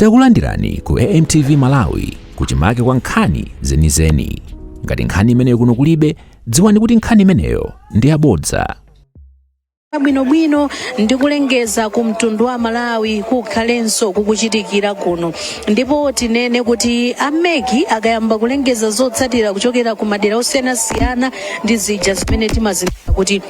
Takulandirani ku AMTV Malawi, kuchimake kwa nkhani zenizeni. Ngati nkhani imeneyo kuno kulibe, dziwani kuti nkhani imeneyo ndi yabodza. Bwinobwino ndikulengeza ku mtundu wa Malawi kukhalenso kukuchitikira kuno. Ndipo tinene kuti a MEC akayamba kulengeza zotsatira kuchokera ku madera osiyanasiyana, ndi zija zimene timazinena kuti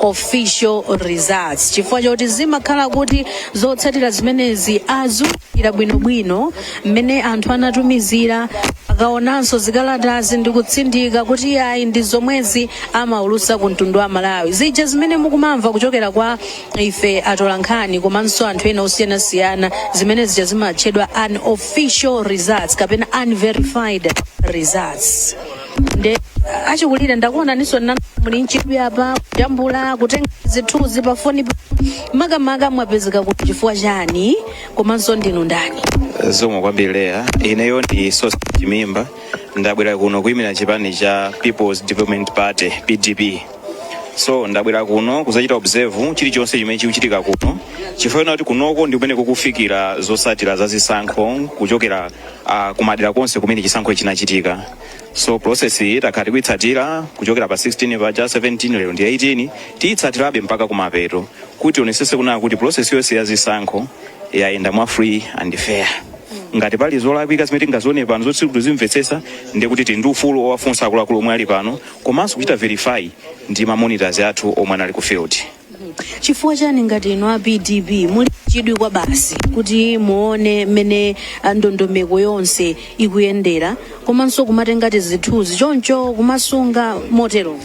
official results, chifukwa choti zimakhala kuti zotsatira zimenezi aziwunikira bwinobwino mmene anthu anatumizira, akaonanso zikalatazi ndi kutsindika kuti ayi, ndi zomwezi, amaulusa ku mtundu wa Malawi. Zija zimene mukumamva kuchokera kwa ife atolankhani komanso anthu ena osiyanasiyana, zimene zija zimatchedwa unofficial results kapena unverified results. Nde achikulire, ndakuonaninso nanu muli mchidwi apa kujambula, kutenga zithunzi pa foni. Makamaka mwapezeka kuti chifukwa chani, komanso ndinu ndani? Zikomo kwambiri, Leya. Ineyo ndi Sosa Chimimba, ndabwera kuno kuyimira chipani cha People's Development Party, PDP. So ndabwera kuno kuzachita observe chilichonse chimene chikuchitika kuno, chifukwa kuti kunoko ndi kumene kukufikira zotsatira za zisankho kuchokera kumadera konse kumene chisankho chinachitika. So process iyi takhala tikuitsatira kuchokera pa 16 paja, 17, lero ndi 18. Tiyitsatirabe mpaka kumapeto kuti tionetsetse kunena kuti process yonse ya zisankho yayenda mwa free and fair. Ngati pali zolakwika zimene tingazione pano zoti tizimvetsetsa, ndi kuti tili ndi ufulu owafunsa akuluakulu omwe ali pano, komanso kuchita verify ndi ma monitors athu omwe anali ku field. Chifukwa chani ngati inu a PDP muli chidwi kwa basi kuti muone mmene ndondomeko yonse ikuyendera, komanso kumatenga zithunzi choncho, kumasunga motero?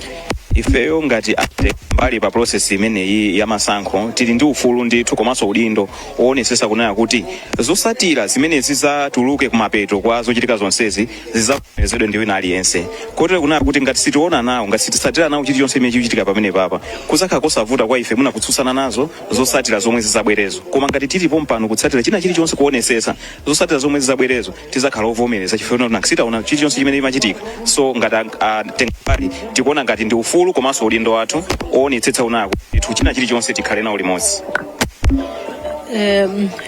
Ifeyo ngati ate mbali pa process imeneyi ya masankho, tili ndi ufulu ndithu komanso udindo owonetsetsa kunena kuti zotsatira zimene zizatuluke kumapeto kwa zochitika zonsezi zizavomerezedwe ndi wina aliyense, kotero kunena kuti ngati sitiona nawo, ngati sititsatira nawo chilichonse chimene chikuchitika pamene papa, kuzakhala kosavuta kwa ife muna kutsutsana nazo zotsatira zomwe zizabwerezo. Koma ngati tilipo mpano kutsatira china chilichonse, kuonesesa zotsatira zomwe zizabwerezo, tizakhala ovomereza chifukwa choti sitaona chilichonse chimene chimachitika. So ngati atenga mbali, tikuona ngati ndi ufulu komanso udindo wathu oonetsetsa kunena kuti china chilichonse tikhale nawo limodzi.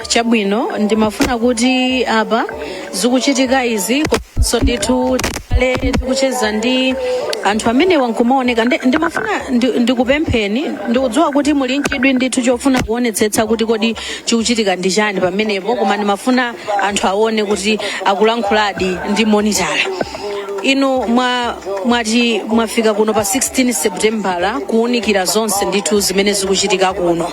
Chabwino, ndimafuna kuti apa zikuchitika izi, komanso ndithu tikhale tikucheza ndi anthu amenewa nkumaoneka. Ndimafuna ndikupempheni, ndikudziwa kuti muli mchidwi ndithu chofuna kuonetsetsa kuti kodi chikuchitika ndi chani pamenepo, koma ndimafuna anthu aone kuti akulankhuladi ndi monitor. Inu mwati mwafika kuno pa 16 Septembala kuwunikira zonse ndithu zimene zikuchitika kuno.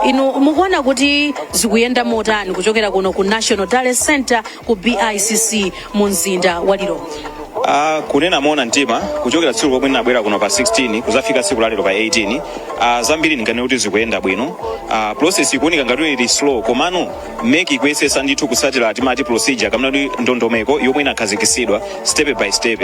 Inu mukuona kuti zikuyenda motani kuchokera kuno ku National Tally Center ku BICC mu mzinda wa Lilongwe? Kunena moona mtima, kuchokera tsiku lomwe ndinabwera kuno pa 16 kuzafika tsiku lalero pa 18, zambiri ndinganene kuti zikuyenda bwino. Process ikuoneka ngati ili slow, komano MEC ikuyesesa ndithu kutsatira timati procedure kamene kuti ndondomeko yomwe inakhazikitsidwa step by step.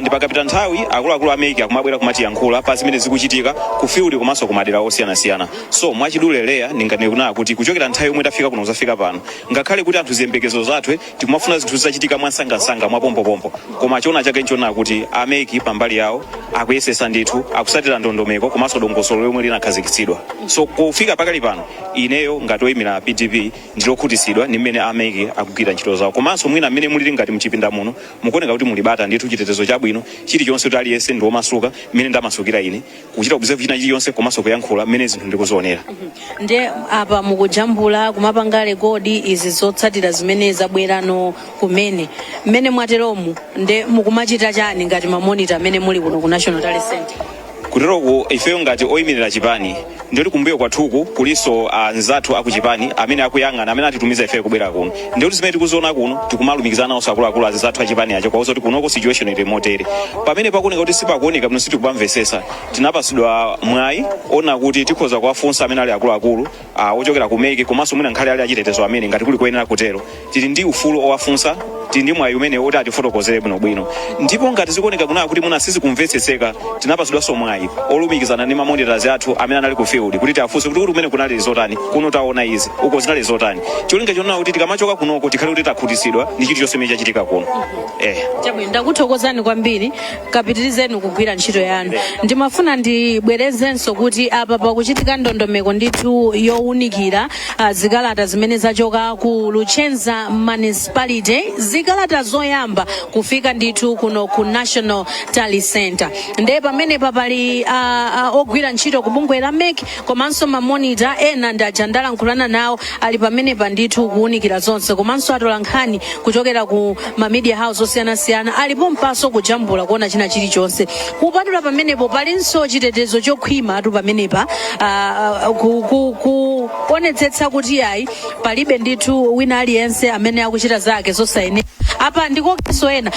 Ndi pakapita nthawi akuluakulu a MEC akumabwera kumatiyankhula pa zimene zikuchitika ku field komanso kumadera osiyanasiyana. So mwachidule, Leya, ndinganene kunena kuti kuchokera nthawi yomwe tafika kuno kuzafika pano, ngakhale kuti anthu ziyembekezo zathu tikumafuna zinthu zizachitika mwansangasanga, mwapompopompo, koma choona chake nchonena kuti a MEC pambali yawo akuyesesa ndithu, akusatira ndondomeko komanso dongosolo lomwe linakhazikitsidwa. So kufika pakali pano, ineyo ngati oyimira PDP ndilokhutitsidwa ndi mmene a MEC akugwira ntchito zawo, komanso mwina mmene mulili ngati mchipinda muno mukuoneka kuti muli bata ndithu, chitetezo chabwino, chilichonse kuti aliyense ndi womasuka mmene ndamasukira ine kuchita observe china chilichonse komanso kuyankhula mmene zinthu ndikuzionera. Nde apa mukujambula, kumapanga record izi zotsatira zimene zabwerano kumene mmene mwateromu, nde mukumachita chani ngati ma monitor amene muli kuno ku National Tally Center? Kuteroko ifeyo ngati oyimirira chipani, ndiyoti kumbuyo kwathuku kulinso anzathu akuchipani amene akuyang'ana, amene atitumiza ifeyo kubwera kuno. Ndiyoti zimene tikuziona kuno tikumalumikizana nawonso akuluakulu anzathu achipani acho, kuwauza kuti kunoko situation ili motere, pamene pakuoneka kuti sipakuoneka bwino, sitikupamvesesa. Tinapasidwa mwayi ona kuti tikhoza kuwafunsa amene ali akuluakulu ochokera ku MEC, komanso mwina nkhale ali achitetezo amene ngati kuli koyenera kutero, tili ndi ufulu owafunsa. Tili ndi mwayi umene oti atifotokozere bwinobwino. Ndipo ngati zikuoneka kunaa kuti mwina sizikumvetsetseka, tinapatsidwanso mwayi olumikizana ndi ma monitors athu amene anali ku field kuti tiafunse kuti kumene kunali zotani, kuno taona izi, uko zinali zotani, cholinga chonena kuti tikamachoka kunoko tikhale kuti takhutitsidwa ndi chilichonse chimene chachitika kuno. Chabwino, ndakuthokozani kwambiri, kapitirizeni kugwira ntchito yanu. Ndimafuna ndibwerezenso kuti apa pakuchitika ndondomeko ndithu yowunikira zikalata zimene zachoka ku Luchenza Municipality, zikalata zoyamba kufika ndithu kuno ku National Tally Center. Ndiye pamenepa pali ogwira ntchito ku bungwe la MEC komanso mamonita ena ndi aja ndalankhulana nawo ali pamenepa ndithu kuwunikira zonse, komanso atola nkhani kuchokera ku ma media house osiyanasiyana alipo mpaso kujambula kuona china chilichonse. Kupatula pamenepo, palinso chitetezo chokhwima atu pamenepa, kuonetsetsa kuti ayi, palibe ndithu wina aliyense amene akuchita zake zosayenera. Apa ndikokenso ena.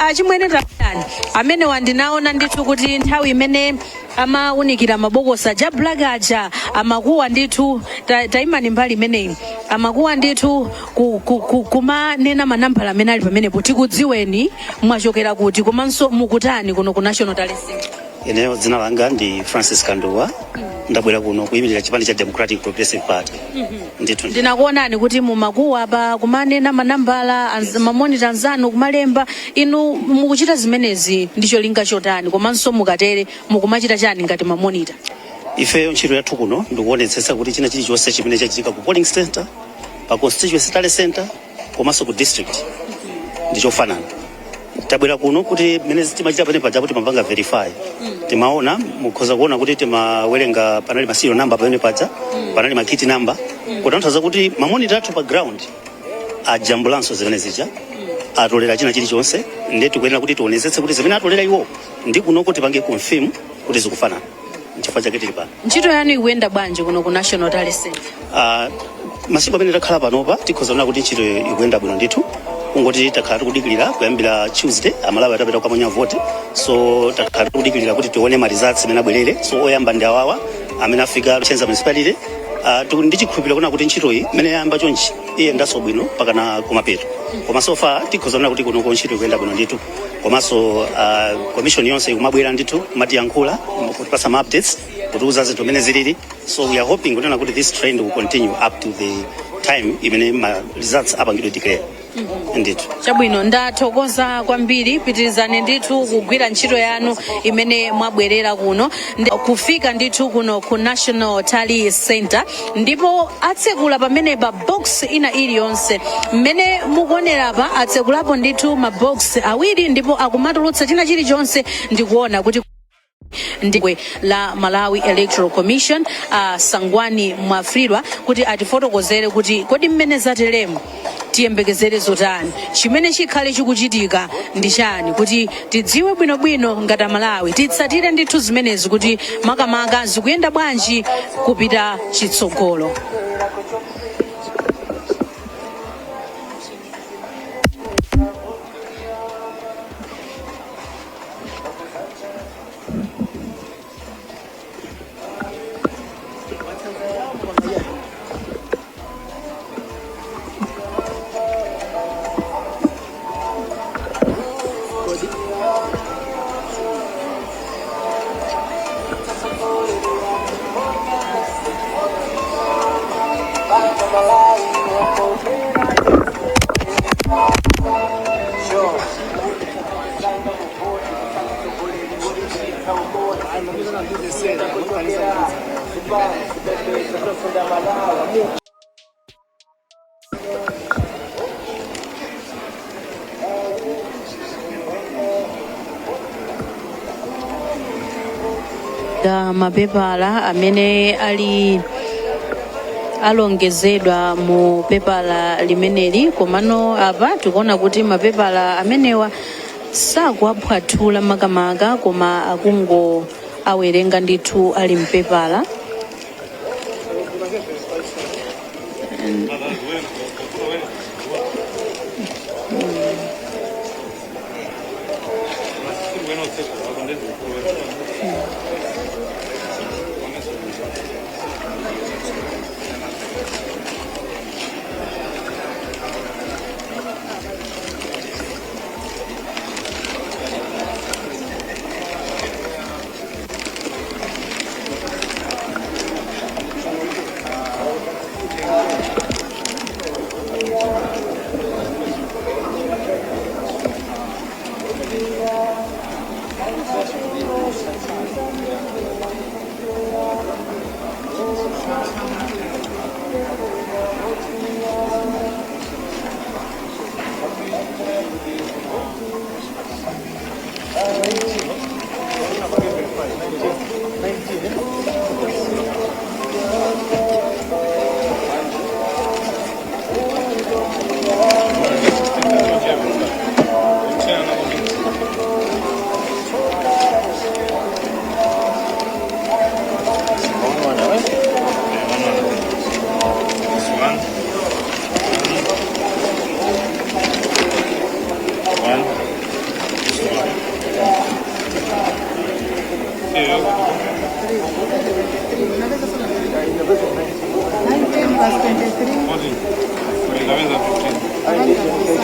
Achimwene, tayani amene wandinaona ndithu kuti nthawi imene amawunikira mabokosi aja black aja amakuwa ndithu. Tayimani mbali imeneyi. Amakuwa ndithu kumanena manambala amene ali pamenepo. Tikudziweni, mwachokera kuti komanso mukutani kuno ku National Tally Center? Ineyo dzina langa ndi Francis Kanduwa. Ndabwera kuno kuyimirira chipani cha Democratic Progressive Party ndithu. Ndinakuonani kuti mumakuwa pa kumanena manambala, mamonita anzanu kumalemba. Inu mukuchita zimenezi ndi cholinga chotani, komanso mukatere mukumachita chani ngati mamonita? Ifeyo ntchito yathu kuno ndikuonetsetsa kuti china chilichonse chimene chachitika ku polling center, pa constituency tally center komanso ku district ndi chofanana. Tabwera kuno kuti mmene timachita pene pajapo timapanga verify, timaona, mukhoza kuona kuti timawerenga, panali ma serial number pamene paja, panali ma kit number, kutanthauza kuti mamonita athu pa ground ajambulanso zimene zija, atolera china chilichonse. Ndiye tikuyenera kuti tionetsetse kuti zimene atolera iwo ndi kunoko tipange confirm kuti zikufanana. Nchifukwa chake tili pano. Ntchito yanu ikuyenda bwanji kuno ku National Tally Center? Masiku amene takhala panopa tikhoza kuona kuti ntchito ikuyenda bwino ndithu. Kungoti takhala tikudikirira kuyambira Tuesday, Amalawi atapita kukaponya vote, so takhala tikudikirira kuti tione ma results amene abwerere. So oyamba ndi awawa amene afika Luchenza Municipality. Ndi chikhulupiriro kuna kuti ntchitoyi imene yayamba chonchi iyendanso bwino pakana kumapeto. Koma so far tikhoza kuona kuti kunoko ntchito ikuyenda bwino ndithu. Komanso commission yonse ikumabwera ndithu kumatiyankhula, kutipasa ma updates, kutiuza zinthu zimene zilili. So we are hoping kunena kuti this trend will continue up to the time imene ma results apangidwe declare ndithu. Chabwino, ndathokoza kwambiri. Pitirizani ndithu kugwira ntchito yanu imene mwabwerera kuno. Kufika ndithu kuno ku National Tally Center, ndipo atsekula pamenepa box ina iliyonse. Mmene mukuonerapa, atsekulapo ndithu ma box awiri ndipo akumatulutsa china chilichonse. Ndikuona kuti ndikwe la Malawi Electoral Commission, Sangwani Mwafulirwa, kuti atifotokozere kuti kodi mmene zateremu tiyembekezere zotani, chimene chikhale chikuchitika ndi chani, kuti tidziwe bwinobwino ngati Amalawi, titsatire ndithu zimenezi kuti makamaka zikuyenda bwanji kupita chitsogolo. Da mapepala amene ali alongezedwa mu pepala limeneli, komano apa tikuona kuti mapepala amenewa sakuwaphwathula makamaka, koma akungo awerenga ndithu ali mpepala.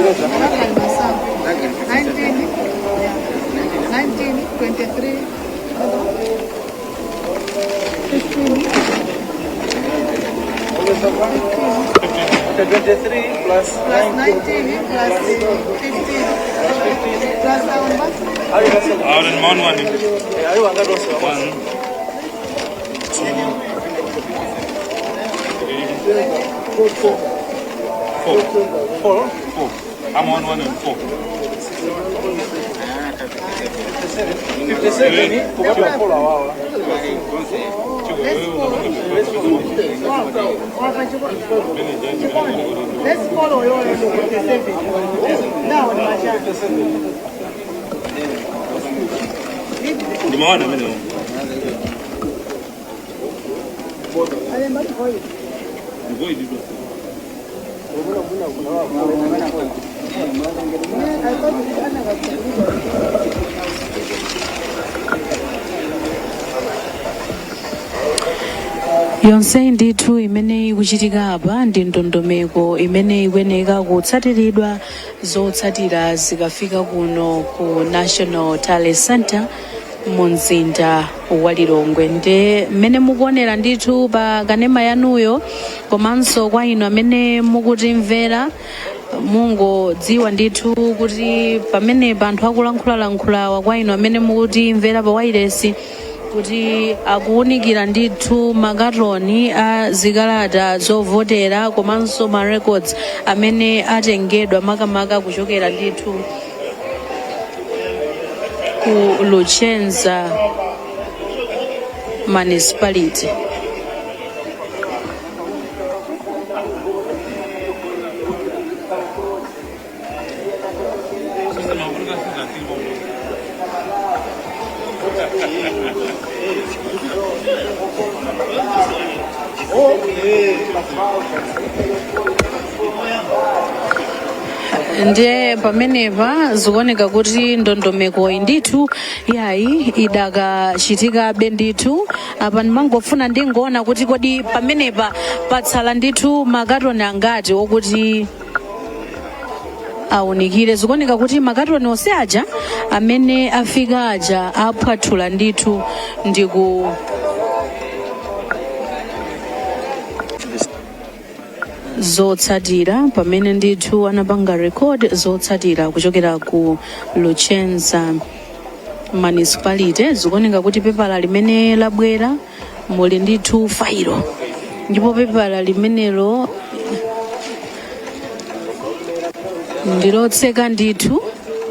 19, 19, 23, 15. 23 plus Plus 19 plus 15 plus what? Out one one. One, two, three, four. Four. Four? Four. I'm on one and four. 57. Let's follow your 57. Now, Ndimaona amene. Void. Yonse ndithu imene ikuchitika apa ndi ndondomeko imene ikuyeneka kutsatiridwa zotsatira zikafika kuno ku National Tally Center mu mzinda wa Lilongwe. Nde mmene mukuonera ndithu pa kanema yanuyo, komanso kwa inu amene mukutimvera, mungodziwa ndithu kuti pamene anthu akulankhulalankhulawa, kwa inu amene mukutimvera pa wailesi, kuti akuwunikira ndithu makatoni a zikalata zovotera komanso ma records amene atengedwa makamaka kuchokera ndithu ku Luchenza Municipality. Ndiye pamenepa zikuoneka kuti ndondomeko iyi ndithu yayi idakachitikabe ndithu. Apa ndimangofuna ndingoona kuti kodi pamenepa patsala ndithu makatoni angati okuti awunikire. Zikuoneka kuti makatoni onse aja amene afika aja aphwathula ndithu ndiku zotsatira pamene ndithu anapanga record zotsatira kuchokera ku Luchenza Municipality. Zikuoneka kuti pepala limene labwera muli ndithu failo, ndipo pepala limenelo ndilotseka ndithu,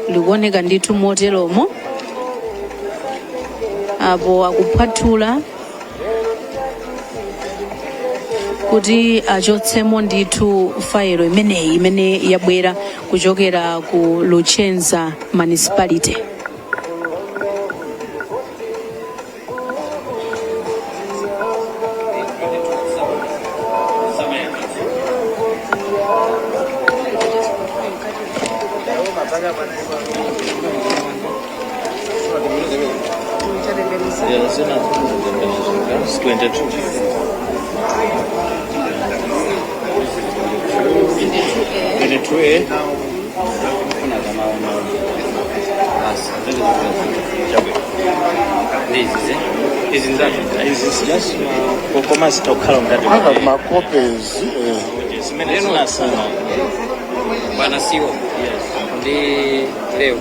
likuoneka ndithu moteromo. Apo akuphwathula kuti achotsemo ndithu failo imeneyi imene yabwera kuchokera ku Luchenza Municipality. Yeah, zina it's 22. 22 A. Kuna kama basi Chabwe. Ndizi izi nzatu. Izi just koma zitokhala ngati Anga ma copies. Zimene zinasala. Bwana siwo ndi leo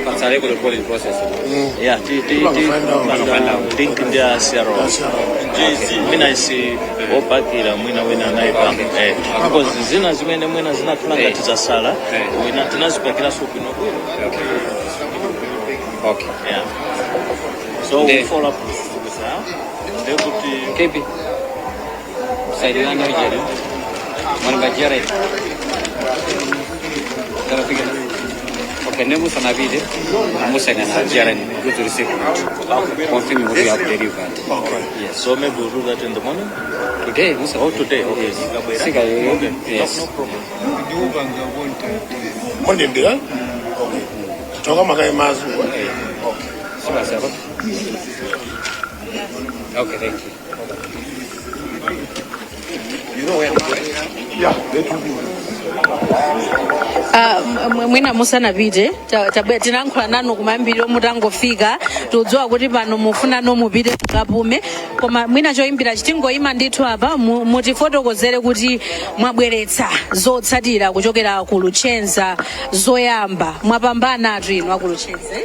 patsale ku polling process. Yeah, ti ti ti Find out. Link ndi a CRO. Mwina isi opakira mwina wina anayipanga because zina zimene mwina zinakhala ngati zasala, wina tinazipakiranso bwino bwino. Yeah, so we follow up with her ndekuti Kepi saidiana ujeri mwana bajere tarafika. Okay, ne musa nabide musa na jaren goods receipt confirm what we have delivered. Okay. Yes. So maybe we'll do that in the morning. Today musa. Oh, today, okay. Yes. Ikabwera. Sika. Okay. Yes. No, no problem. Monday ndi, eh? Okay. Toka makai mazu. Okay. Sibasa. Okay, thank you. You know where to go? Yeah, they do. Ah, mwina musanapite, tinayankhula nanu kumayambiriro mutangofika. Tikudziwa kuti pano mufunano mupite mukapume, koma mwina choyimbira chitingoyima ndithu apa, mutifotokozere kuti mwabweretsa zotsatira kuchokera ku Luchenza zoyamba. Mwapambana atu inu aku Luchenza, eh?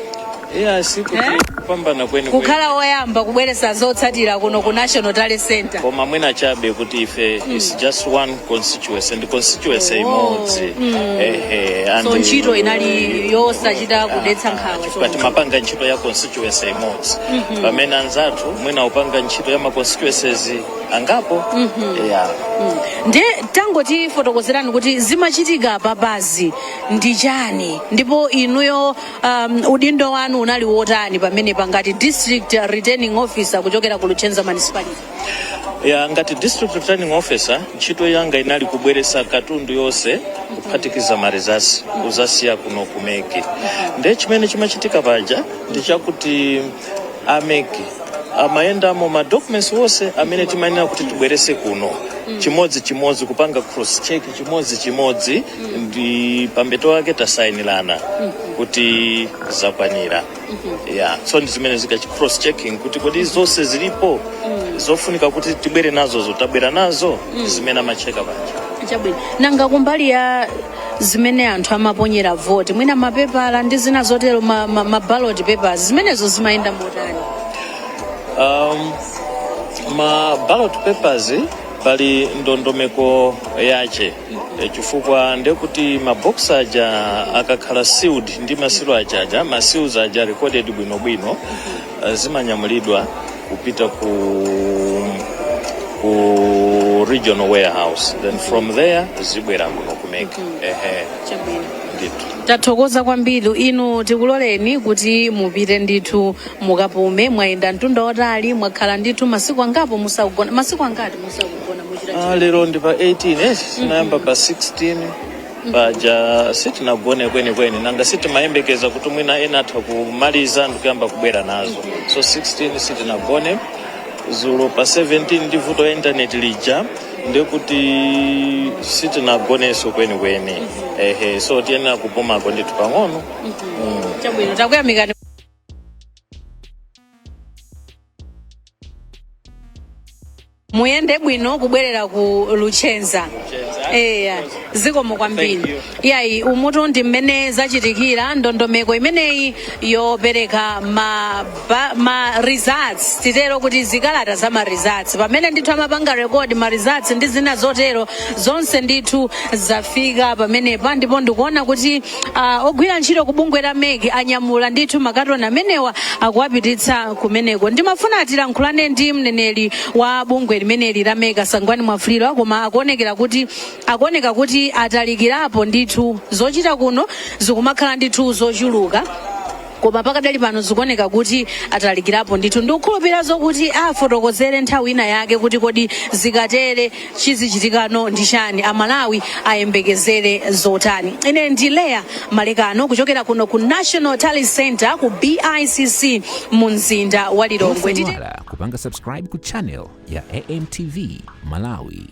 Yeah, sikuti Eh? kupambana kweni kweni. Kukhala woyamba kubweretsa zotsatira kuno ku National Tally Center. Koma mwina chabe kuti ife, it's just one constituency, ndi constituency imodzi. Ehe, and So ntchito inali yosachita kudetsa nkhawa. Chifukwa timapanga ntchito ya constituency imodzi, pamene anzathu mwina upanga ntchito ya ma constituencies angapo, yeah. Nde tangotifotokozerani kuti zimachitika papazi ndi chani, ndipo inuyo udindo wanu unali wotani pamene pangati district returning officer kuchokera ku Luchenza Municipality? Ya, ngati district returning officer, ntchito yanga inali kubweresa katundu yonse kuphatikiza ma results kuzasiya kuno ku MEC. Nde chimene chimachitika paja ndi chakuti a MEC amayendamo ma documents wonse amene timayenera kuti tibwerese kuno, chimodzi chimodzi, kupanga cross check chimodzi chimodzi, ndi pambeto wake tasayinirana kuti zakwanira. Yeah, so ndi zimene zika cross checking kuti kodi zonse zilipo zofunika kuti tibwere nazo, zotabwera nazo, zimene amacheka paja. Chabwino. Nanga kumbali ya zimene anthu amaponyera voti, mwina mapepala ndi zina zotero, ma ballot papers, zimenezo zimayenda motani? Ma ballot papers pali ndondomeko yache, chifukwa ndekuti ma box aja akakhala sealed ndi ma seal ajaja, ma seals aja recorded bwinobwino, zimanyamulidwa kupita ku regional warehouse, then from there zibwera kuno ku MEC. Ehe. Chabwino. Ndithu. Tathokoza kwambiri. Inu tikuloleni kuti mupite ndithu mukapume. Mwayenda mtunda wotali, mwakhala ndithu masiku angapo musakugona. Masiku angati musakugona muchita? Ah, lero ndi pa 18, eh, tinayamba pa 16 paja, sitinagone kwenikweni. Nanga sitimayembekeza kuti mwina ena atha kumaliza ndikuyamba kubwera nazo, so 16 sitinagone. Zulo pa 17 ndi vuto ya intaneti lija, ndikuti sitinagonenso kwenikweni. Ehe, so tiyenera kupumako ndithu pang'ono. Chabwino, takuyamikani. Muyende bwino kubwerera ku Luchenza. Eya, zikomo kwambiri. Thank you. Yayi, umutu ndi mmene zachitikira ndondomeko imeneyi yopereka ma results, titero kuti zikalata za ma results, pamene ndithu amapanga record ma results ndi zina zotero, zonse ndithu zafika pamenepa. Ndipo ndikuona kuti ogwira ntchito ku bungwe la MEC anyamula ndithu makatoni amenewa, akuwapititsa kumeneko. Ndimafuna tilankhulane ndi mneneri wa bungwe limeneli la MEC, Sangwani Mwafulirwa, koma akuonekera kuti akuoneka kuti atalikirapo ndithu. Zochita kuno zikumakhala ndithu zochuluka, koma pakadali pano zikuoneka kuti atalikirapo ndithu. Ndikukhulupirira zokuti afotokozere nthawi ina yake kuti kodi zikatere chizichitikano ndi chani, Amalawi ayembekezere zotani. Ine ndi Leya Malekano kuchokera kuno ku National Tally Center ku BICC mu mzinda wa Lilongwe. Osaiwala kupanga subscribe ku channel ya AMTV Malawi.